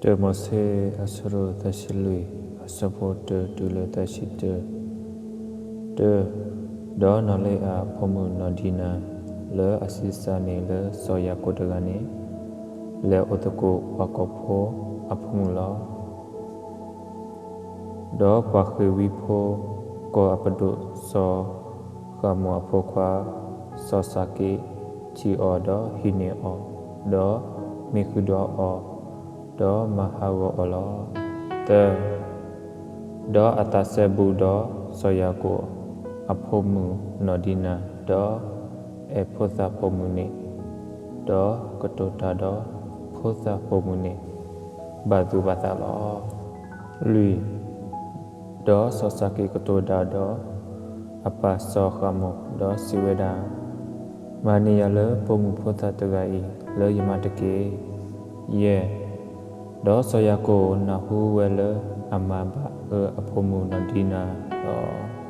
တၢမိၤၡ့ အဆၢဒိၣ်သၢဆံလွံၢ် အဆၢဖိတၢတုၤလၢသၢဆံတၢ, တၢ, ဒီးနီၢ်လ့အၤအဖိမုၣ်နီၢ်ဒံနၤ လၢအဆံးစၢ်န့ၢ်လၢစီၤယၤကိာ်တဂၤန့ၣ်, လဲၤအိၣ်သကိးပှၤကီၢ်ဖိအဖိမုၣ်လီၤ. ဒီးပှၤဃ့ၢ်ဝံဖိ ကီၢ်အပဒိၣ်စီၤဃမိၢ်အဖိခွါ စီၤၡက့ၣ် ထံၣ်အီၤဒီးဟံးန့ၢ်အီၤ, ဒီးမံဃုာ်ဒီးအီၤ, ဒီးမၤဟးဂီၤအီၤလီၤ. သၢ, ဒီးအသးစဲဘူးဒီးစီၤယၤကိာ်အဖိမုၣ်နီၢ်ဒံနၤ, ဒီးအဲၣ်ဖိသၣ်ပိာ်မုၣ်န့ၣ်, ဒီးကတိၤတၢ်ဒီးဖိသၣ်ပိာ်မုၣ်န့ၣ် ဘၣ်သူၣ်ဘၣ်သးလီၤ. လွံၢ်, ဒီးစီၤၡက့ၣ်ကတိၤတၢ်ဒီးအပၢ်စီၤဃမိၢ်, ဒီးစံးဝဲဒၣ်, မၤန့ၢ်ယၤလၢပိာ်မုၣ်ဖိသၣ်တဂၤအံၤလၢယမါတက့ၢ်. ယဲၢ်, ဒီးစီၤယၤကိာ်နၢ်ဟူဝဲလၢအမၤဘၣ်အၢအဖိမုၣ်နီၢ်ဒံနၤလီၤ.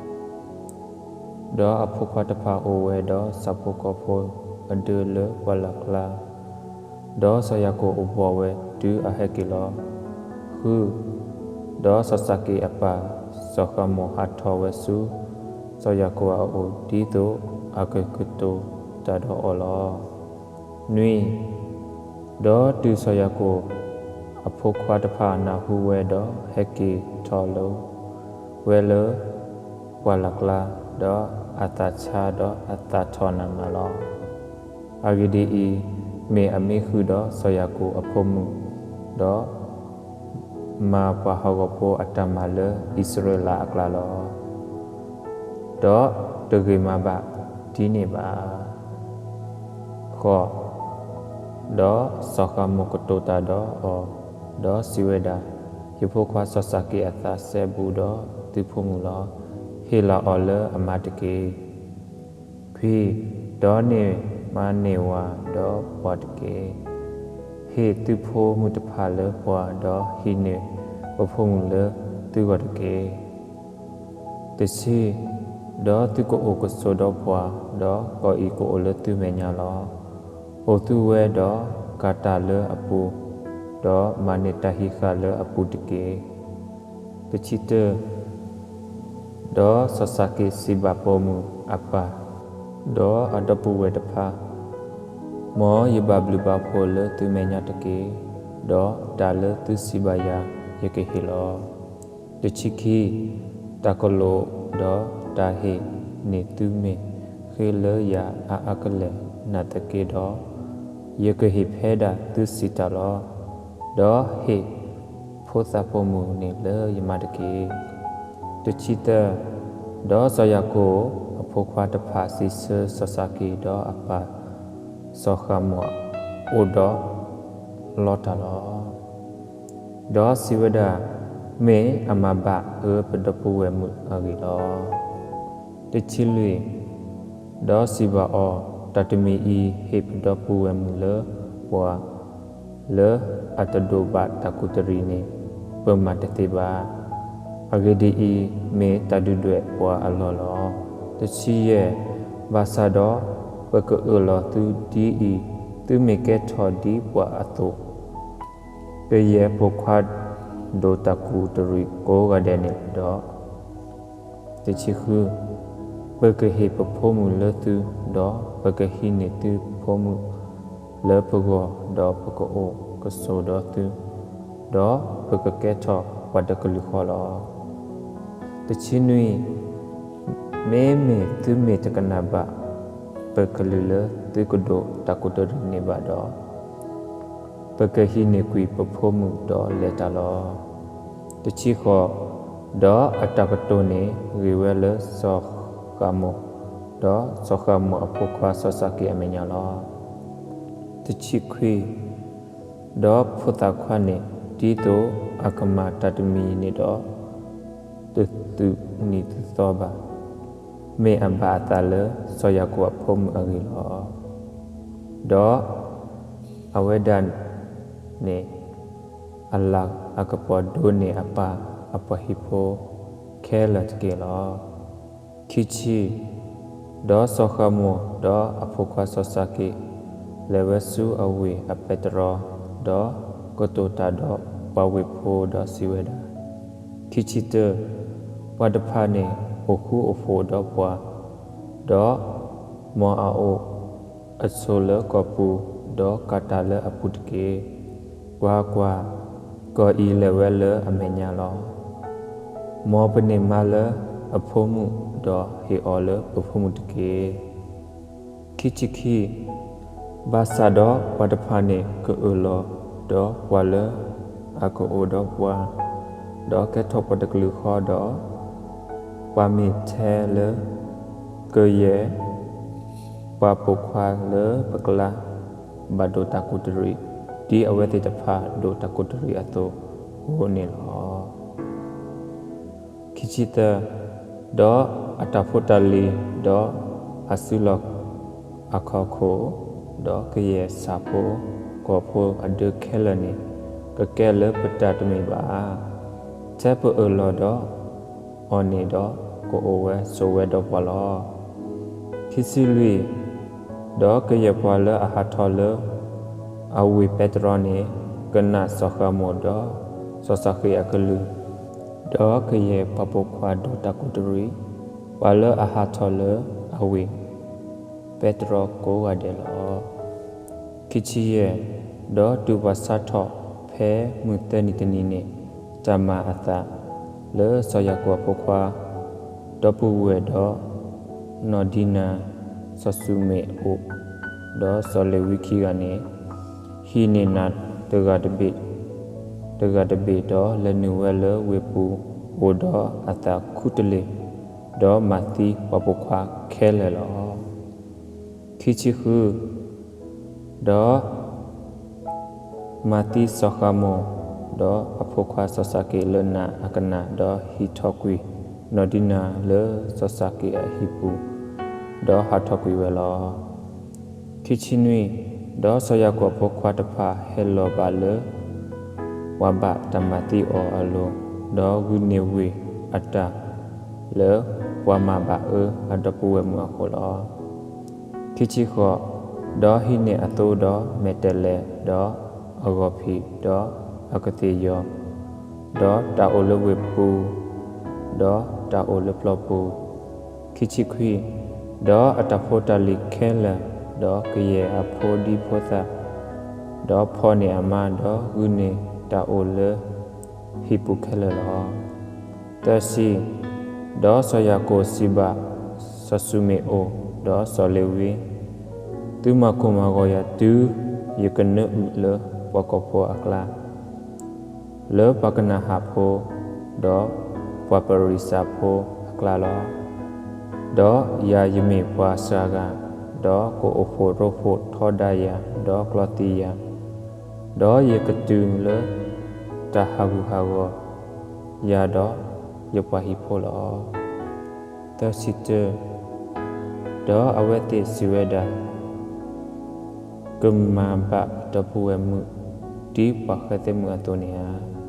ဒီးအဖိခွါတဖၣ်အိၣ်ဝဲဒီးဆၣ်ဖိကီၢ်ဖိအဒၢလၢပှၢ်လၢ်ကျါ, ဒီးစီၤယၤကိာ်အိၣ်ဘှီၣ်ဝဲတုၤအဟဲက့ၤလီၤ. ဃု, ဒီးစီၤၡက့ၣ်အပၢ်စီၤဃမိၢ်ဟးထီၣ်ဝဲဆူစီၤယၤကိာ်အအိၣ် ဒ်သိးအကကတိၤတၢ်ဒီးအီၤလီၤ. နွံ, ဒီးတုၤစီၤယၤကိာ်အဖိခွါတဖၣ်နၢ်ဟူဝဲဒီးဟဲက့ၤထီၣ်လၢ ဝဲလၢပှၢ်လၢ်ကျါ, ဒီးအသးဆါဒီးအသးထီၣ်နးမးလီၤ. အဂ့ၢ်ဒ်အံၤ, မ့ၢ်အမံဃုာ်ဒီးစီၤယၤကိာ်အဖိမုၣ်, ဒီးမၤပှၤဟးဂီၤဖိအတၢ်မၤလၢအံၣ်စရ့လးအကျါလီၤ. ဒီးတဂ့ၤမၤဘၣ်ဒ်န့ၣ်ဘၣ်. ဃိး, ဒီးစီၤဃမိၢ်ကတိၤတၢ်ဒီးအီၤ, ဒီးစံးဝဲဒၣ်, ယဖိခွါစီၤၡက့ၣ်အသးစဲဘူးဒီးသုဖိမုၣ်လီၤ. ဟ့ၣ်လီၤအီၤလၢအမါတက့ၢ်. ခွံ, ဒီးန့ၢ်မါန့ၢ်ဝၤဒီးပှၤတက့ၢ်. ဟ့ၣ်သုဖိမုၣ်တဖၣ်လၢပှၤ, ဒီးဟံးန့ၢ်ပဖိမုၣ်လၢသုဂီၢ်တက့ၢ်. တဆံ, ဒီးသုကအိၣ်ကဆိးဒီးပှၤ, ဒီးကီၢ်အံၤကအိၣ်လၢသုမဲာ်ညါလီၤ. အိၣ်သုဝဲဒီးကၤတၢ်လၢအပူၤ, ဒီးမၤန့ၢ်တၢ်ဟံးဃာ်လၢအပူၤတက့ၢ်. တဆံတၢ, ဒီးစီၤၡက့ၣ်စံးဘၣ်ပိာ်မုၣ်အပၢ်, ဒီးအဒီပုၢ်ဝဲၢ်တဖၣ်, မ်ယဘၣ်ဘျုးဘၣ်ဖှိၣ်လၢသုမဲာ်ညါတက့ၢ်, ဒီးတၢ်လၢသုစံးဘၣ်ယၤယကဟ့ၣ်လီၤ. တဆံခံ, တၢ်ကလိာ်ဒီးတၢ်ဟ့ၣ်န့ၣ်သုမ့ၢ်ဃ့လၢယၤအါအါကလဲာ်နာ်သက့ဒီး, ယကဟ့ၣ်ဖဲဒၣ်သုစံးတၢ်လီၤ. ဒီးဟ့ၣ်ဖိသၣ်ပိာ်မုၣ်န့ၣ်လၢယမါတက့ၢ်. တဆံသၢ, ဒီးစီၤယၤကိာ်အဖိခွါတဖၣ်စံးဆၢစီၤၡက့ၣ်ဒီးအပၢ်စီၤဃမိၢ်အိၣ်ဒီးလီတၢ်လီၤ. ဒီးစံးဝဲဒၣ်, မ့ၢ်အမၤဘၣ်အၢပဒီပုၢ်ဝဲၢ်မုၣ်အဂ့ၢ်လီၤ. တဆံလွံၢ်, ဒီးစံးဘၣ်အီၤ, တၢ်တမံၤအံၤဟ့ၣ်ပဒီပုၢ်ဝဲၢ်မုၣ်လၢပှၤ လၢအတဒိးဘၣ်တၢ်ကူးတရံးန့ၣ် ပမၤတသ့ဘၣ်. အဂ့ၢ်ဒ်အံၤ, မ့ၢ်တၢ်ဒုၣ်ဒွဲၣ်ပှၤအလီၢ်လီၤ. တဆံယဲၢ်, ဘၣ်ဆၣ်ဒီးပကအၢၣ်လီၤသုဒ်အံၤ, သုမ့ၢ်ကဲထီၣ်ဒ်ပှၤအသိး, ကယဲၢ်ပိာ်ခွါဒိးတၢ်ကူးတရံးကိးဂၤဒဲးန့ၣ်ဒီး, တဆံဃု, ပကဟ့ၣ်ပဖိမုၣ်လၢသု, ဒီးပကဟံးန့ၢ်သုဖိမုၣ်လၢပဂီၢ်, ဒီးပကအိၣ်ကဆိးဒီးသု, ဒီးပကကဲထီၣ်ပှၤတကလုာ်ဃီလီၤ. တဆံနွံ, မ့မ့ၢ်သုမ့ၢ်တကနၣ်ဘၣ် ပကလုၢ်လၢသုကဒိးတၢ်ကူးတရံးန့ၣ်ဘၣ်ဒီး, ပကဟံးန့ၢ်ကွံာ်ပဖိမုၣ်ဒီးလဲၤတၢ်လီၤ. တဆံဃိး, ဒီးအတၢ်ကတိၤန့ၣ်ဂ့ၤဝဲလၢစီၤဃမိၢ်, ဒီးစီၤဃမိၢ်အဖိခွါစီၤၡက့ၣ်အမဲာ်ညါလီၤ. တဆံခွံ, ဒီးဖိသၣ်ခွါန့ၣ် ဒ်သိးအကမၤတၢ်တမံၤန့ၣ်ဒီး တသူၣ်နံၤသူၣ်သီဘၣ်, မ့ၢ်အဘၣ်အသးလၢစီၤယၤကိာ်အဖိမုၣ်အဂ့ၢ်လီၤ. ဒီးအဝဲဒၣ်န့ၣ် အလၤအကပီၤဒိးန့ၢ်အပၢ်အပှၤဟံၣ်ဖိခဲလၢာ်တက့ၢ်လီၤ. ခံဆံ, ဒီးစီၤဃမိၢ်ဒီးအဖိခွါစီၤၡက့ၣ် လဲၤဝဲဆူအဝ့ၢ်အပဲတြီ, ဒီးကတိၤတၢ်ဒီး ပှၤဝ့ၢ်ဖိဒီးစံးဝဲဒၣ်, ခံဆံတၢ, ပှၤတဖၣ်န့ၣ်အိၣ်ဃူအိၣ်ဖိးဒီးပှၤ, ဒီးမ်အအိၣ်အဆိးလၢကီၢ်ပူၤ, ဒီးကၤတၢ်လၢအပူၤတက့ၢ်. ကွၢ်ကွၢ်, ကီၢ်အံၤလဲၣ်ဝဲလၢအမဲာ်ညါလီၤ. မ်ပန့ၢ်မါလၢအဖိမုၣ်, ဒီးဟ့ၣ်အီၤလၢပဖိမုၣ်တက့ၢ်. ခံဆံခံ, ဘၣ်ဆၣ်ဒီးပှၤတဖၣ်န့ၣ်ကအၢၣ်လီၤ, ဒီးပှၤလၢအကအိၣ်ဒီးပှၤ, ဒီးကဲထီၣ်ပှၤတကလုာ်ဃီဒီး, ပှၤမ့ၢ်ထဲလၢကယဲၢ် ပှၤပိာ်ခွါလၢပကျါ ဘၣ်ဒိးတၢ်ကူးတရံး, ဒ်အဝဲသ့ၣ်တဖၣ်ဒိးတၢ်ကူးတရံးအသိးအဃိန့ၣ်လီၤ. ခံဆံသၢ, ဒီးအတၢ်ဖိတၢ်လံၤ, ဒီးအစုလီၢ်အခီၣ်ခိၣ်, ဒီးကယဲၢ်ဆၣ်ဖိကီၢ်ဖိအဒၢခဲလၢာ်န့ၣ်, ကကဲလၢပတၢ်တမ့ၢ်ဘၣ်ဧါ. ထဲပအၢၣ်လီၤဒီးအီၤန့ၣ်ဒီး, ကအိၣ်ဝဲဆိးဝဲဒီးပှၤလီၤ. ခံဆံလွံၢ်, ဒီးကယဲၢ်ပှၤလၢအဟးထီၣ်လၢအဝ့ၢ်ပဲတြီန့ၣ်, ကနၣ်စီၤဃမိၢ်ဒီးစီၤၡၤဃ့ၣ်အကလုၢ်, ဒီးကယဲၢ်ပှၤပိာ်ခွါဒိးတၢ်ကူးတရံး, ပှၤလၢအဟးထီၣ်လၢအဝ့ၢ်ပဲတြီကိးဂၤဒဲးလီၤ. ခံဆံယဲၢ်, ဒီးတုၤပှၤဆါထီၣ်ဖဲမုၢ်သၢနံၤတနံၤန့ၣ်, တၢ်မၤအသးလၢစီၤယၤကိာ်အဖိခွါ, ဒီပုၢ်ဝဲၢ်ဒီးနီၢ်ဒံနၤ, စီၤၡူၤမ့ၣ်အိၣ်, ဒီးစီၤလ့ၤဝံခံဂၤန့ၣ်, ဟံးန့ၢ်နးတဂၤတဘ့ၣ်, တဂၤတဘ့ၣ်ဒီးလဲၤနုာ်ဝဲလၢဝ့ၢ်ပူၤ, အိၣ်ဒီးအသးခူတလ့ၢ်, ဒီးမၤသံပှၤပိာ်ခွါခဲလၢာ်လီၤ. ခံဆံဃု, ဒီး မၤသံစီၤဃမိၢ်, ဒီးအဖိခွါစီၤၡၤက့ၣ်လၢနးအကနၣ်, ဒီးဟံးထီၣ်ကွံာ်နီၢ်ဒံနၤလၢစီၤၡၤက့ၣ်အဟံၣ်ပူၤ, ဒီးဟးထီၣ်ကွံာ်ဝဲလီၤ. ခံဆံနွံ, ဒီးစီၤယၤကိာ်အဖိခွါတဖၣ်ဟဲလီၤဘၣ်လၢ ပှၤဘၣ်တၢ်မၤသံအီၤအလိၤ, ဒီးဂုာ်န့ၢ်ဝ့ၢ်အတၢ်လၢပှၤမၤဘၣ်အၢအဒီပုၢ်ဝဲၢ်မုၣ်အဃိလီၤ. ခံဆံဃိး, ဒီးဟံးန့ၢ်အသိဒီးမဲာ်တဲးလဲး, ဒီးအဂီၤဖံးဒီးအကသ့ၣ်ယီၤ, ဒီးတၢ်အိၣ်လၢဝ့ၢ်ပူၤ, ဒီးတၢ်အိၣ်လၢပျီပူၤ, ခံဆံခွံ, ဒီးအတၢ်ဖိတၢ်လံၤခဲလၢာ်, ဒီးကယဲၢ်အဖိဒံဖိသၣ်, ဒီးဖီၣ်န့ၢ်အမါ, ဒီးဂုာ်န့ၢ်တၢ်အိၣ်လၢဟံၣ်ပူၤခဲလၢာ်လီၤ. သၢဆံ, ဒီးစီၤယၤကိာ်စံးဘၣ်စီၤၡူၤမ့ၣ်အိၣ်, ဒီးစီၤလ့ၤဝံ, သုမၤကိၢ်မၤဂီၤယၤတုၤယကနၢအုၣ်လၢပှၤကီၢ်ဖိအကျါ, လၢပှၤကနၤဧၣ်ဖိ, ဒီးပှၤပရံးစၢ်ဖိအကျါလီၤ. ဒီးယၤယမ့ၢ်ပှၤစှၤဂၤ, ဒီးကအိၣ်ဖှိၣ်ရိဖှိၣ်ထီဒါယၤ, ဒီးကျီသံယၤ, ဒီးယကတုၤလၢတၢ်ဟးဂူာ်ဟးဂီၤယၤဒီးယပှၤဟံၣ်ဖိလီၤ. သၢဆံတၢ, ဒီးအဝဲသ့ၣ်စံးဝဲဒၣ်, ကမၤဘၣ်ပဒီပုၢ်ဝဲၢ်မုၣ်, ဒ်ပှၤဃဲသဲမုၣ်အသိးန့ၣ်ဧါ.